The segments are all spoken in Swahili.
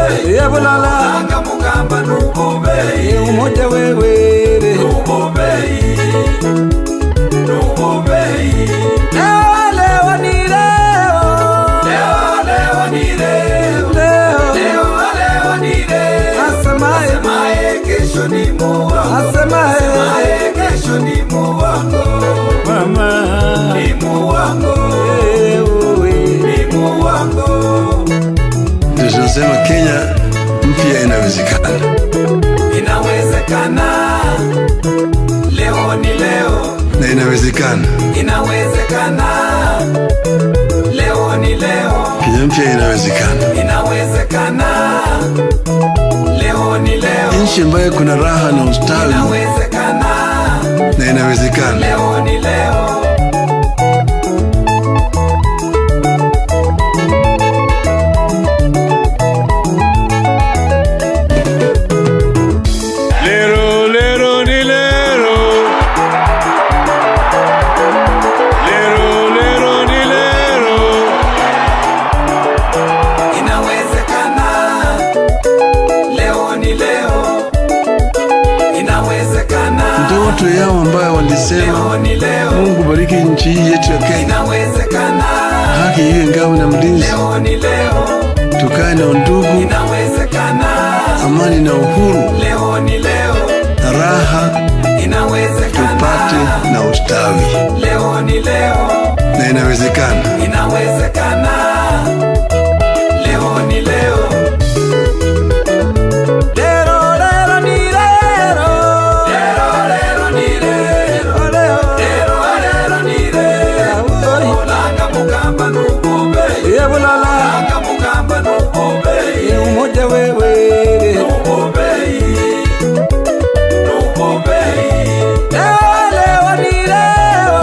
Yebulala Mugamba nububeyi umoja wewe nububeyi nububeyi Leo leo ni leo Leo leo ni leo leo Leo leo ni leo Asemaye Asemaye kesho ni muongo Asemaye Asemaye kesho ni muongo mama ni muongo ewe ni muongo. Ndio tunasema Kenya mpya inawezekana. Inawezekana, leo ni leo. Na inawezekana. Inawezekana, leo ni leo. Kenya mpya inawezekana. Inawezekana, leo ni leo. Nchi ambayo kuna raha na ustawi Inawezekana, na inawezekana. Leo ni leo. Lero, lero, ni lero. Lero, lero, ni lero. Inawezekana, leo ni leo. Inawezekana, Ndoto yao ambayo walisema leo ni leo. Mungu bariki nchi hii yetu ya Kenya, Inawezekana, haki iwe ngao na mlinzi, leo ni leo. Tukae na undugu, Inawezekana, amani na uhuru, leo ni leo. Na raha Inawezekana, tupate na ustawi, leo ni leo. Na inawezekana. Inawezekana, leo ni leo. Lero lero ni lero Lero lero ni lero. Leo Lero lero ni lero. Olanga mugamba nububeyi. Yebulala Olanga mugamba nububeyi. Umoja wewe Nububeyi. Nububeyi. Leo leo ni leo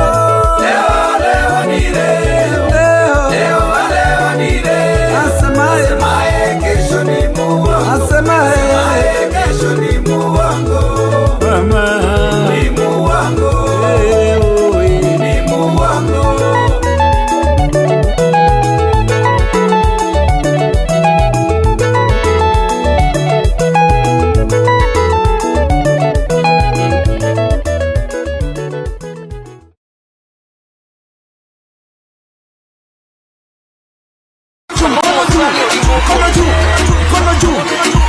Leo leo ni leo. Leo Leo leo ni leo. Asemaye Asemaye kesho ni muongo. Asemaye Asemaye kesho ni muongo. mama Ni muongo. ewe Ni muongo. Mkono juu, mkono juu,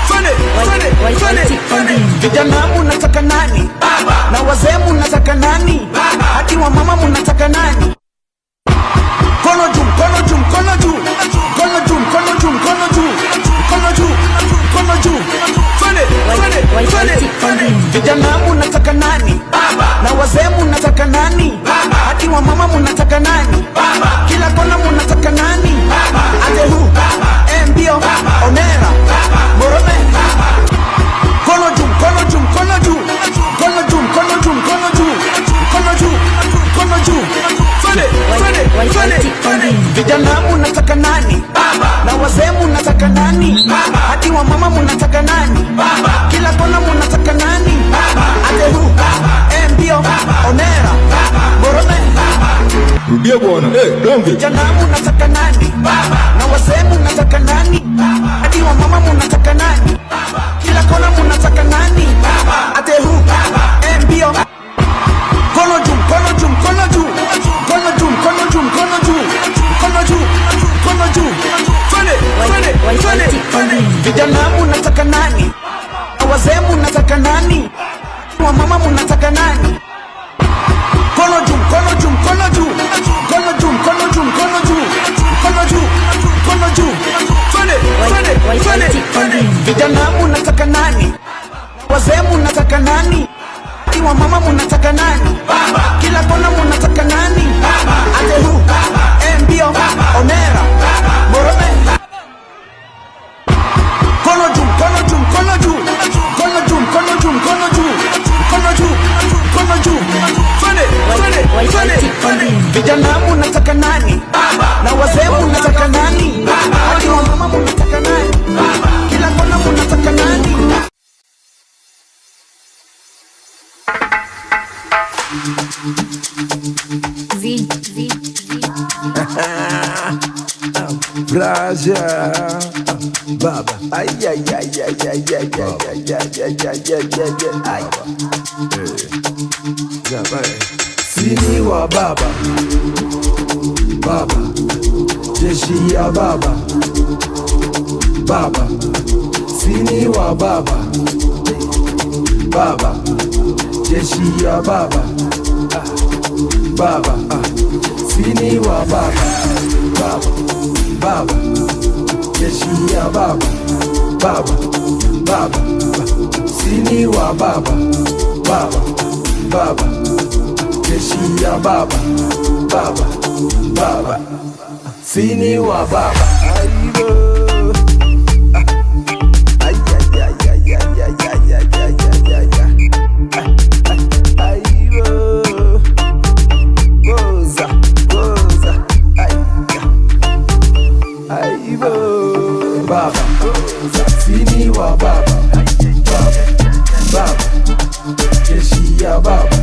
twende, twende, twende, twende. Vijana munataka nani? Na wazee munataka nani? Hadi wa mama munataka nani? Mkono juu, mkono juu, mkono juu, mkono juu, mkono juu, mkono juu, mkono juu, mkono juu, twende, twende, twende, twende. Vijana munataka nani? Na wazee munataka nani? Hadi wa mama munataka nani? Kila kona munataka nani? Ate hu, mbio, onera, morome. Mkono juu, mkono juu, mkono juu, mkono juu, mkono juu, mkono juu, mkono juu, mkono juu, twende, twende, twende, twende. Vijana munataka nani? Na wazee munataka nani? Hadi wa mama munataka nani? Kila kona munataka nani? Ate hu, mbio, onera, morome. Rudia bwana. Eh, donge. Vijana munataka nani? Na wazee munataka nani? Hadi wa mama munataka nani? Kila kona munataka nani? Ate hu, mbio. Mkono juu, mkono juu, mkono juu, mkono juu, mkono juu, mkono juu, mkono juu, mkono juu, twende, twende, twende, twende. Vijana munataka nani? Na wazee munataka nani? Wa mama munataka nani? Mkono juu, mkono juu, mkono juu, mkono juu, mkono juu, mkono juu, mkono juu, mkono juu, twende, twende, twende, twende. Vijana munataka nani? Wazee munataka nani? Wa mama munataka nani? Kila kona munataka nani? Ate hu, mbio, onera, morome. Mkono juu, mkono juu, mkono juu, mkono juu, mkono juu, mkono juu, mkono juu, mkono juu, twende, twende, twende, twende. Vijana munataka nani? Na wazee munataka nani? Hadi wa mama munataka nani? Kila kona munataka nani? V, V, V. Braja. Baba. Ay, ay, ay, ay, ay, ay, ay, ay, ay, ay, ay, ay, ay, ay. Sini wa baba, baba, jeshi ya baba, baba, sini wa baba, baba, jeshi ya baba, baba, sini wa baba, baba, baba, jeshi ya baba, baba, baba, sini wa baba, baba, baba, jeshi ya baba, baba, baba, sini wa baba. Ay, ay, ay, ay, ay, ay, ay, ay, ay, ay, ay, ay. Ay, oh. Goza, goza. Ay, Ay, oh. Baba, sini wa baba, baba, baba, jeshi ya baba,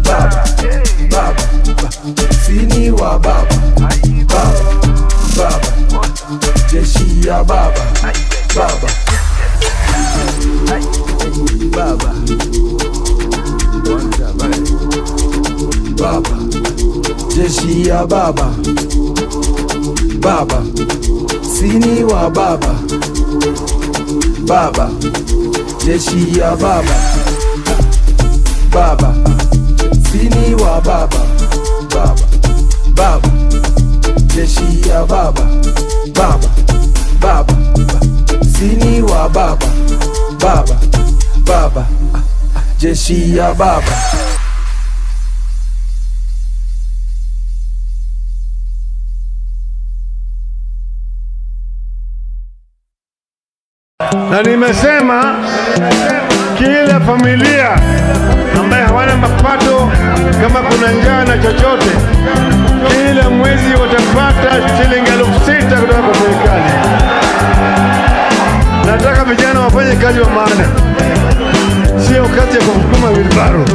baba, baba, sini wa baba, baba, baba, jeshi ya baba, baba, baba, baba, jeshi ya baba, baba, sini wa baba, baba, jeshi ya baba, baba, sini wa baba, baba, baba, jeshi ya baba, baba, baba, sini wa baba, baba, baba, jeshi ya baba. Na nimesema kila familia ambaye hawana mapato, kama kuna njaa na chochote, kila mwezi watapata shilingi 6,000 kutoka kwa serikali. Nataka vijana wafanye kazi wa maana, sio kazi ya kusukuma wheelbarrow.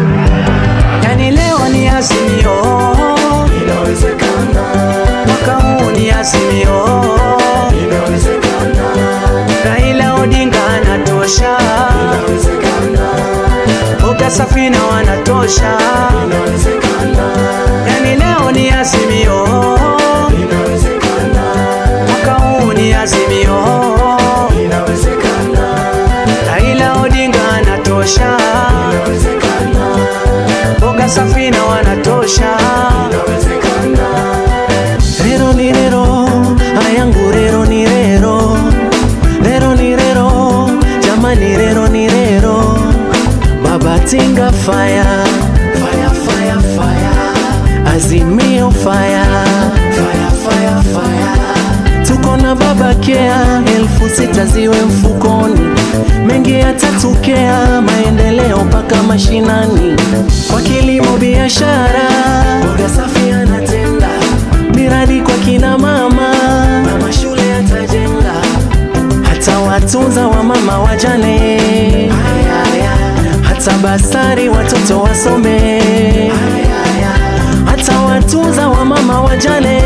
Yani leo ni Azimio, Inawezekana, mwaka huu ni Azimio, inawezekana, Raila Odinga anatosha, inawezekana, Boga Safina wanatosha. inawezekana, Yani leo ni Azimio, inawezekana, mwaka huu ni Azimio, inawezekana, Raila Odinga anatosha, inawezekana, Boga Safina wanatosha. inawezekana. Rero ni rero, ayangu rero ni rero, rero ni rero, jamani rero ni rero. Baba Tinga fire, fire, fire, fire. Azimio fire, fire, fire, fire. Tuko na baba kea, 6,000 ziwe mfukoni, mengi yatatokea, maendeleo mpaka mashinani. Kwa kilimo biashara, Boga Safi anatenda miradi kwa kina mama na mashule yatajenga, hata watunza wa mama wajane, hata basari watoto wasome, hata watunza wa mama wajane.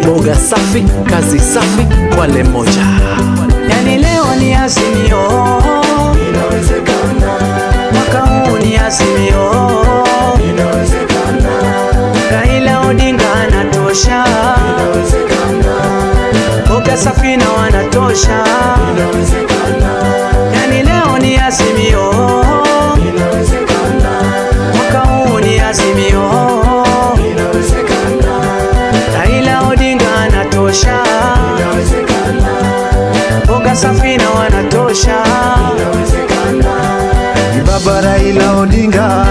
Boga Safi, kazi safi, Kwale moja. Yani leo ni Azimio, Inawezekana, mwaka huu ni Azimio, inawezekana, Raila Odinga anatosha, inawezekana, Boga Safina wanatosha. inawezekana, Yani leo ni Azimio, inawezekana, mwaka huu ni Azimio, inawezekana, Raila Odinga anatosha, inawezekana, Boga Safina wanatosha. inawezekana. Ni Baba Raila Odinga,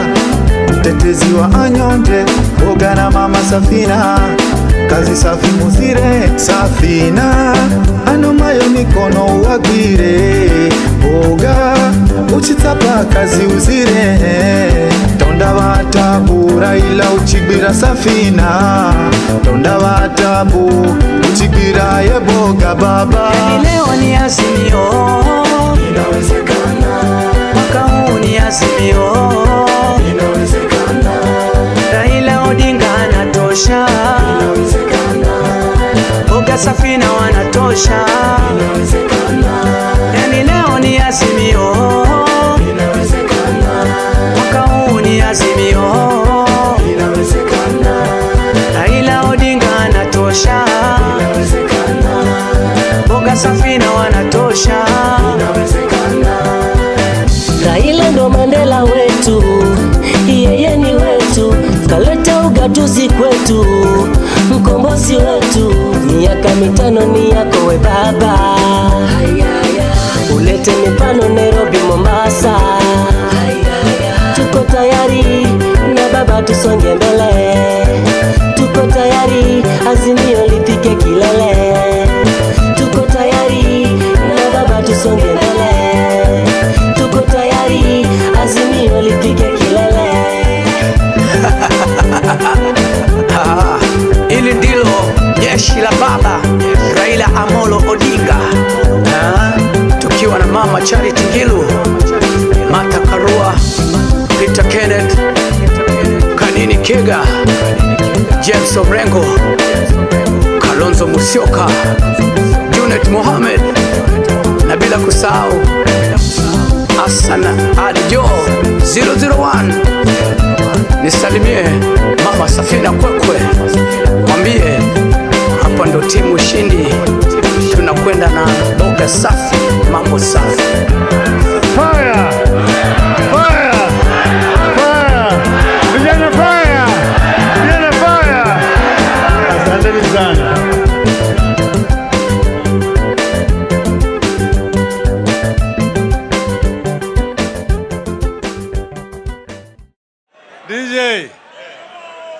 mtetezi wa anyonge, Boga na mama Safina, kazi safi muzire Safina, anomayo mikono uwagwire, Boga uchitsapa kazi uzire, tonda vatabu Raila uchigwira Safina, tonda vatabu uchigwira yeboga baba. Yani leo ni Azimio, Inawezekana, mwaka huu ni Azimio, inawezekana, Raila Odinga anatosha, inawezekana, Boga Safina wanatosha. Boga Safina wanatosha. Inawezekana. Raila ndo Mandela wetu, yeye ni wetu, kaleta ugatuzi kwetu, mkombozi wetu. Miaka 5 ni yako we baba, ulete mifano Nairobi, Mombasa. Tuko tayari na baba, tusonge mbele, tuko tayari, azimio lifike kilele, tuko tayari na baba, tusonge mbele, tuko tayari, azimio lifike kilele. Ah, hili ndilo jeshi la baba Raila Amolo Odinga. Ah, tukiwa na mama Charity Ngilu, Martha Karua, Peter Kenneth, Kanini Kega, James Orengo, Kalonzo Musyoka, Junet Mohamed na bila kusahau Hassan Ali Joho 001. Nisalimie mama Safina Kwekwe, mwambie hapa ndo timu ushindi, tunakwenda na boga safi, mambo safi. Fire! Fire! Fire! Vijana fire! Vijana fire! Asanteni sana. DJ,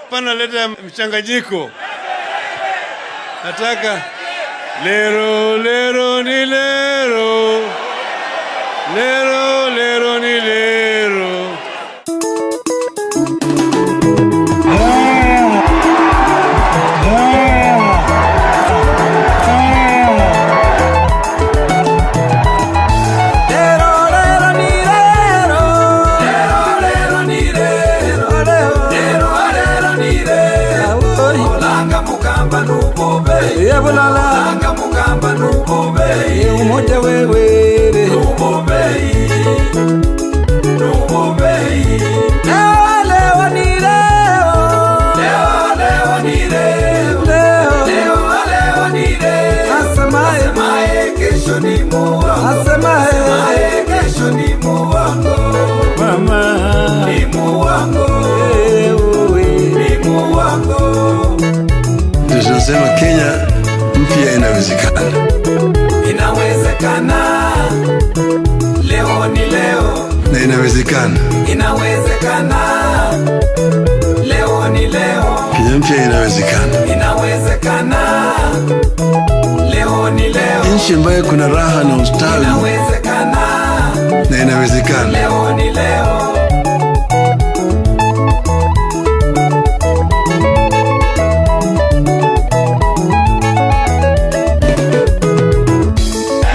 pana leta mchanganyiko. Nataka lero lero ni lero. Lero lero ni lero. Lero, lero, ni lero. Lero, lero, ni lero. Lero, lero, ni lero. Olanga mukamba nubobe. Yebulala. Olanga mukamba nubobe. Umoja wewe. Nubobe. Nubobe. Leo, leo, ni leo. Leo, leo, ni leo. Leo, leo, leo, ni leo. Asemaye, asemaye kesho ni muongo. Asemaye, asemaye kesho ni muongo. Mama, ni muongo. Ni muongo. Ndio tunasema Kenya mpya inawezekana. Inawezekana. Leo ni leo. Na inawezekana. Inawezekana. Leo ni leo. Kenya mpya inawezekana. Inawezekana. Leo ni leo. Nchi ambayo kuna raha na ustawi. Inawezekana. Na inawezekana. Leo ni leo.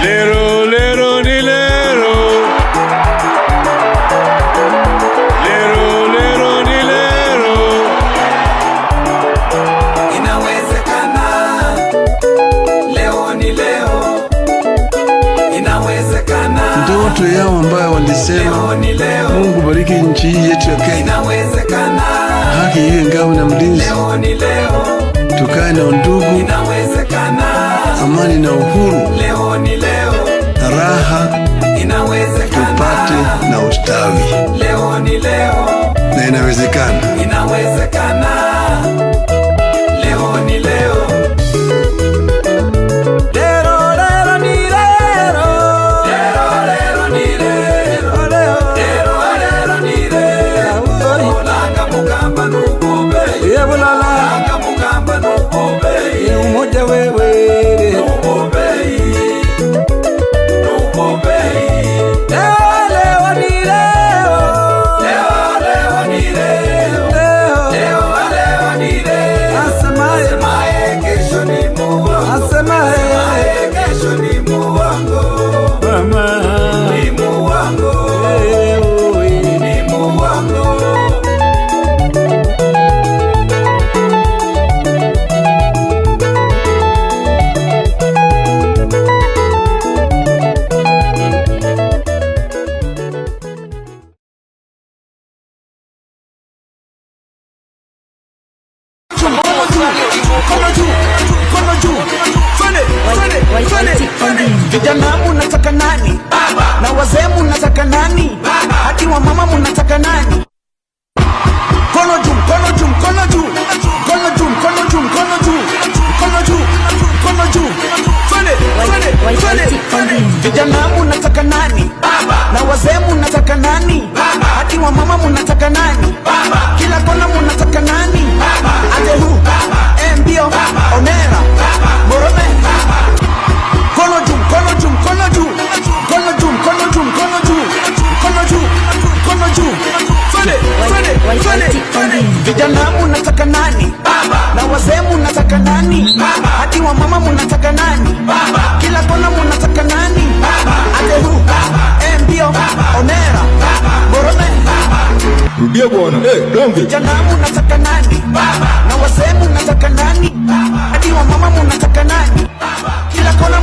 Lero lero ni lero. Lero lero ni lero. Inawezekana. Leo ni leo. Inawezekana. Ndoto yao ambayo walisema Leo ni leo. Mungu bariki nchi hii yetu ya Kenya, Inawezekana. haki iwe ngao na mlinzi, Leo ni leo. tukae na undugu, Inawezekana. amani na uhuru, Leo ni leo. na raha Inawezekana. tupate na ustawi, Leo ni leo. na inawezekana. Inawezekana. Leo ni leo. Lero, lero, ni lero. Lero, lero, ni lero. Lero, lero, ni lero. Olanga mukamba nubobe. Yebulala. Olanga mukamba nubobe. Umoja wewe. Nubobe. Nubobe. Leo, leo, ni leo. Leo, leo, ni leo. Leo, leo, twende. Vijana munataka nani? Na wazee munataka nani? Hadi wa mama munataka nani? Mkono juu, mkono juu, mkono juu, mkono juu, mkono juu, mkono juu, mkono juu, mkono juu. Twende, twende, twende, twende. Vijana munataka nani? Na wazee munataka nani? Hadi wa mama munataka nani? Kila kona munataka nani? Atehu, Mbio, Onera, Morome. Mkono juu, mkono juu, mkono juu, mkono juu, mkono juu, mkono juu, mkono juu, mkono juu. Twende, twende, twende, twende. Vijana munataka nani? Na wazee munataka nani? Hadi wa mama munataka nani? Kila kona munataka nani? Atehu, Mbio, Onera, Morome. Rudia bwana. Donge. Vijana munataka nani? Na wazee munataka nani? Hadi wa mama munataka nani? Kila kona.